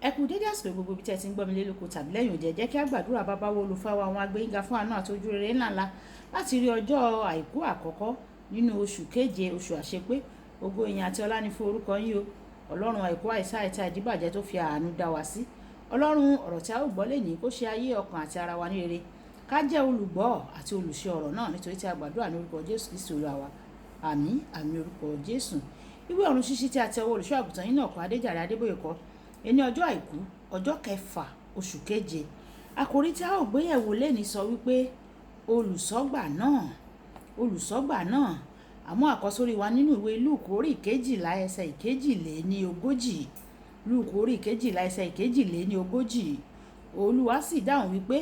Ẹ kú dédé àsìkò gbogbo ibi tí ẹ ti ń gbọ́ mi lé lóko tàbí lẹ́yìn òde. Ẹ jẹ́ kí a gbàdúrà. Bàbá wo olùfẹ́ wa, àwọn agbẹ́yìnga fún àánú àti ojú rere ńláńlá láti rí ọjọ́ àìkú àkọ́kọ́ nínú oṣù keje, oṣù àṣepé. Ògo, ìyìn àti ọlá ni fún orúkọ yín o. Ọlọ́run àìkú, àìsá àìtá ìdíbàjẹ́ tó fi àánú dá wa sí. Ọlọ́run, ọ̀rọ̀ tí a ó gbọ́ lónìí kó ṣe ayé, ọkàn àti ara wa ní rere. Ká jẹ́ olùgbọ́ àti olùṣe ọ̀rọ̀ náà, nítorí tí a gbàdúrà ní orúkọ Jésù Kristi Olúwa wa. Àmín, àmín, orúkọ Jésù. Ìwé ọ̀run ṣíṣí tí a ti ọwọ́ olùṣọ́ àgùntàn yín náà kọ́, Adéjàre Adébóyè kọ́ ẹni, ọjọ́ àìkú, ọjọ́ kẹfà, oṣù keje. Àkòrí tí a ó gbéyẹ̀wò lónìí sọ wípé olùṣọ́gbà náà, olùṣọ́gbà náà. Àmọ́ àkọ́sórí wa nínú ìwé Lúùkù orí 12, ẹsẹ̀ 42. Lúùkù orí 12, ẹsẹ̀ 42. Olúwa sì dáhùn wípé,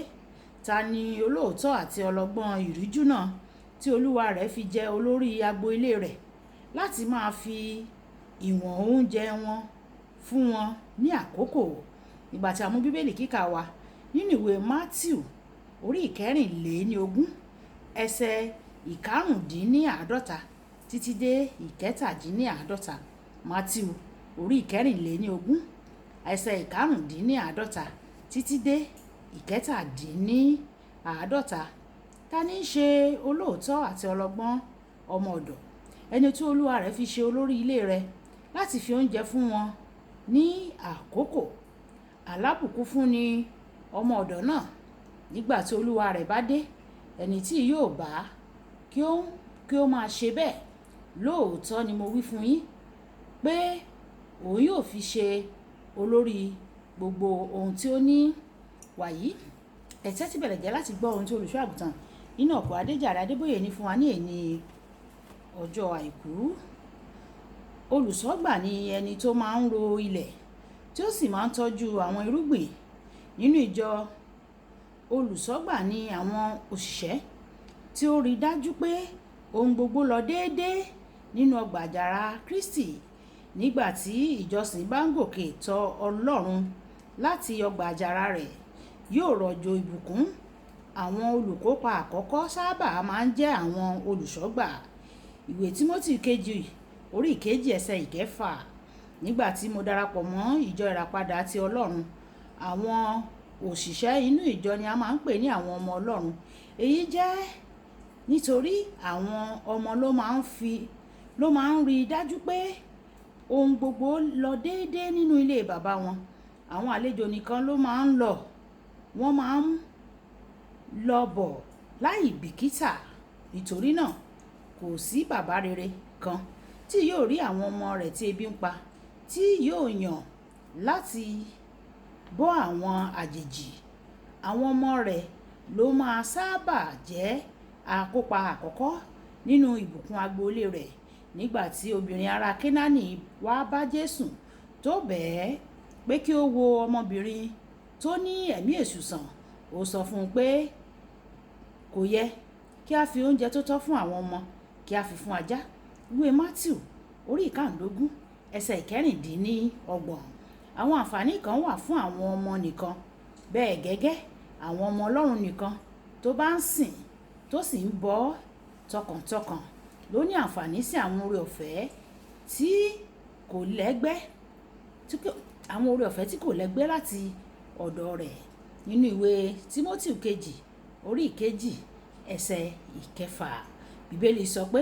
ta ni olóòótọ́ àti ọlọ́gbọ́n ìríjú náà tí olúwa rẹ̀ fi jẹ olórí agbo ilé rẹ̀ láti máa fi ìwọ̀n oúnjẹ wọn fún wọn ní àkókò? Ìgbà tí a mú Bíbélì kíkà wa nínú ìwé Mátíù orí 24, ẹsẹ̀ 45 títí dé 47. Mátíù orí 24, ẹsẹ̀ 45 títí dé 47. Ta ní í ṣe olóòótọ́ àti ọlọ́gbọ́n ọmọ ọ̀dọ̀, ẹni tí olúwa rẹ̀ fi ṣe olórí ilé rẹ̀ láti fi oúnjẹ fún wọn ní àkókò? Alábùkún fún ni ọmọ ọ̀dọ̀ náà nígbà tí olúwa rẹ̀ bá dé, ẹni tí yóò bá kí ó máa ṣe bẹ́ẹ̀. Lóòótọ́ ni mo wí fún yín pé òun yóò fi ṣe olórí gbogbo ohun tí ó ní. Wàyí, ẹ tẹ́tí bẹ̀lẹ̀ jẹ́ láti gbọ́ ohun tí olùṣọ́ àgùntàn nínú ọ̀pọ̀ Adéjàre Adébóyè ní fún wa ní èní ọjọ́ àìkú. Olùṣọ́gbà ni ẹni tó máa ń ro ilẹ̀ tí ó sì máa ń tọ́jú àwọn irúgbìn nínú ìjọ. Olùṣọ́gbà ni àwọn òṣìṣẹ́ tí ó rí dájú pé ohun gbogbo lọ déédéé nínú ọgbà àjàrà Kristi. Nígbà tí ìjọsìn bá ń gòkè tọ̀ Ọlọ́run láti ọgbà àjàrà rẹ̀, yóò rọ̀jò ìbùkún. Àwọn olùkópa àkọ́kọ́ sábà máa ń jẹ́ àwọn olùṣọ́gbà. Ìwé Tímótì kejì orí 2, ẹsẹ̀ 6. Nígbà tí mo darapọ̀ mọ́ ìjọ Ìràpadà ti Ọlọ́run, àwọn òṣìṣẹ́ inú ìjọ ni a máa ń pè ní àwọn ọmọ Ọlọ́run. Èyí jẹ́ nítorí àwọn ọmọ ló máa ń rí dájú pé ohun gbogbo lọ déédéé nínú ilé bàbá wọn. Àwọn àlejò nìkan ló máa ń lọ. Wọ́n máa ń lọ bọ̀ láì bìkítà. Nítorí náà, kò sí bàbá rere kan tí yóò rí àwọn ọmọ rẹ̀ tí ebi ń pa tí yóò yàn láti bọ́ àwọn àjèjì. Àwọn ọmọ rẹ̀ ló máa sábà jẹ́ akópa àkọ́kọ́ nínú ìbùkún agboolé rẹ̀. Nígbà tí obìnrin ará Kénáánì wá bá Jésù tó bẹ̀ ẹ́ pé kí ó wo ọmọbìnrin tó ní ẹ̀mí èṣù sàn, ó sọ fún un pé kò yẹ kí a fi oúnjẹ tó tọ́ fún àwọn ọmọ kí a fi fún ajá. Ìwé Mátíù orí 15, ẹsẹ̀ 26. Àwọn àǹfààní kan wà fún àwọn ọmọ nìkan. Bẹ́ẹ̀ gẹ́gẹ́, àwọn ọmọ Ọlọ́run nìkan tó bá ń sìn tó sì ń bọ́ tọkàntọkàn ló ní àǹfààní sí àwọn oore ọ̀fẹ́ tí kò lẹ́gbẹ́, àwọn oore ọ̀fẹ́ tí kò lẹ́gbẹ́ láti ọ̀dọ̀ rẹ̀. Nínú ìwé Tímótì kejì orí 2, ẹsẹ̀ 6, Bíbélì sọ pé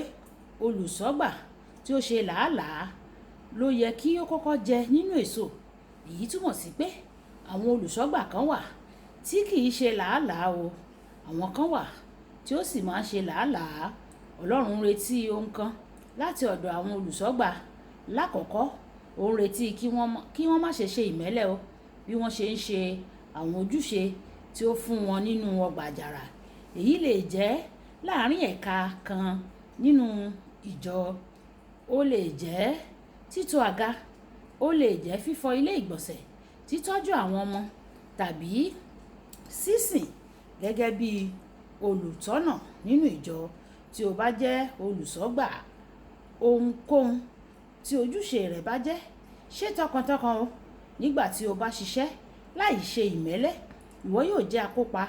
olùṣọ́gbà tí ó ṣe làálàá ló yẹ kí ó kọ́kọ́ jẹ nínú èso. Èyí túmọ̀ sí pé àwọn olùṣọ́gbà kan wà tí kì í ṣe làálàá o. Àwọn kan wà tí ó sì máa ń ṣe làálàá. Ọlọ́run ń retí ohun kan láti ọ̀dọ̀ àwọn olùṣọ́gbà. Lákọ̀ọ́kọ́, ó ń retí kí wọ́n má ṣe ṣe ìmẹ́lẹ́ o bí wọ́n ṣe ń ṣe àwọn ojúṣe tí ó fún wọn nínú ọgbà àjàrà. Èyí lè jẹ́ láàárín ẹ̀ka kan nínú ìjọ. Ó lè jẹ́ títò àga, ó lè jẹ́ fífọ ilé ìgbọ̀nsẹ̀, títọ́jú àwọn ọmọ tàbí sísìn gẹ́gẹ́ bí olùtọ́nà nínú ìjọ. Tí o bá jẹ́ olùṣọ́gbà, ohunkóhun tí ojúṣe rẹ bá jẹ́, ṣe tọkàntọkàn o. Nígbà tí o bá ṣiṣẹ́ láì ṣe ìmẹ́lẹ́, ìwọ yóò jẹ́ akópa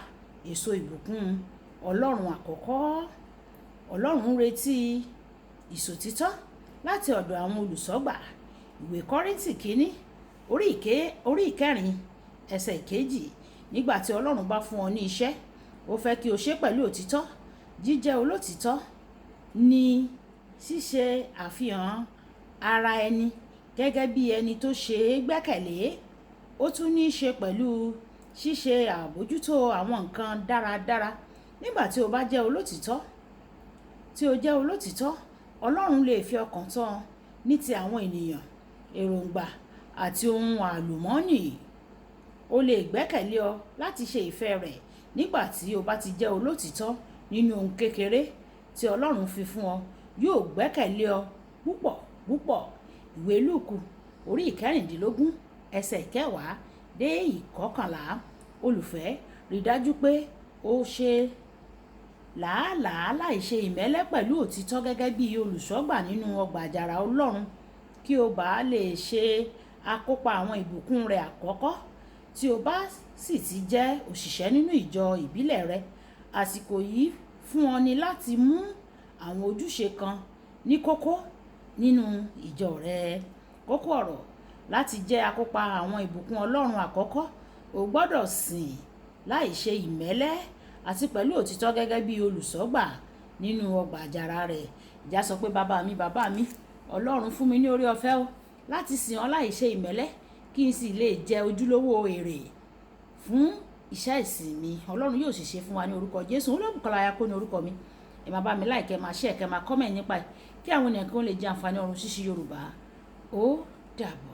èso ìbùkún Ọlọ́run àkọ́kọ́. Ọlọ́run ń retí ìṣòtítọ́ láti ọ̀dọ̀ àwọn olùṣọ́gbà. Ìwé Kọ́ríńtì kínní Orí ìkẹrin ẹsẹ̀ ìkejì. Nígbà tí Ọlọ́run bá fún ọ ní iṣẹ́, ó fẹ́ kí o ṣe pẹ̀lú òtítọ́. Jíjẹ́ olótítọ́ ní ṣíṣe àfihàn ara ẹni gẹ́gẹ́ bí ẹni tó ṣe é gbẹ́kẹ̀lé. Ó tún ní í ṣe pẹ̀lú ṣíṣe àbójútó àwọn nǹkan dáradára. Nígbà tí o bá jẹ́ olótítọ́, tí o jẹ́ olótítọ́, Ọlọ́run lè fi ọkàn tán ní ti àwọn ènìyàn, èròǹgbà àti ohun àlùmọ́nì. Ó lè gbẹ́kẹ̀lé ọ láti ṣe ìfẹ́ rẹ̀. Nígbà tí o bá ti jẹ́ olótítọ́ nínú ohun kékeré tí Ọlọ́run fi fún ọ, yóò gbẹ́kẹ̀lé ọ púpọ̀ púpọ̀. Ìwé Lúùkù orí ìkẹrìndínlógún ẹsẹ̀ ìkẹwàá dé ìkọkànlá. Olùfẹ́, rí dájú pé o ṣe làálàá láìṣe ìmẹ́lẹ́ pẹ̀lú òtítọ́ gẹ́gẹ́ bí olùṣọ́gbà nínú ọgbà àjàrà Ọlọ́run, kí o bá lè ṣe akópa àwọn ìbùkún rẹ̀ àkọ́kọ́. Tí o bá sì ti jẹ́ òṣìṣẹ́ nínú ìjọ ìbílẹ̀ rẹ, àsìkò yìí fún ọ ní láti mú àwọn ojúṣe kan ní kókó nínú ìjọ rẹ. Kókó ọ̀rọ̀: láti jẹ́ akópa àwọn ìbùkún Ọlọ́run àkọ́kọ́, o gbọ́dọ̀ sìn láìṣe ìmẹ́lẹ́ àti pẹ̀lú òtítọ́ gẹ́gẹ́ bí olùṣọ́gbà nínú ọgbà àjàrà rẹ̀. Ìjà sọ pé, bàbá mi, bàbá mi, Ọlọ́run fún mi ní oore ọ̀fẹ́ o láti sìn ọ́ láìṣe ìmẹ́lẹ́, kí n sì lè jẹ ojúlówó èrè fún iṣẹ́ ìsìn mi. Ọlọ́run yóò sì ṣe fún wa ní orúkọ Jésù. Olúbùkọ́lá Ayako ní orúkọ mi. Ẹ máa bá mi like, ẹ máa share, kẹ́ máa comment nípa ẹ̀, kí àwọn ènìyàn kan lè jẹ àǹfààní ọ̀run ṣíṣí Yorùbá. Ó dàbọ̀.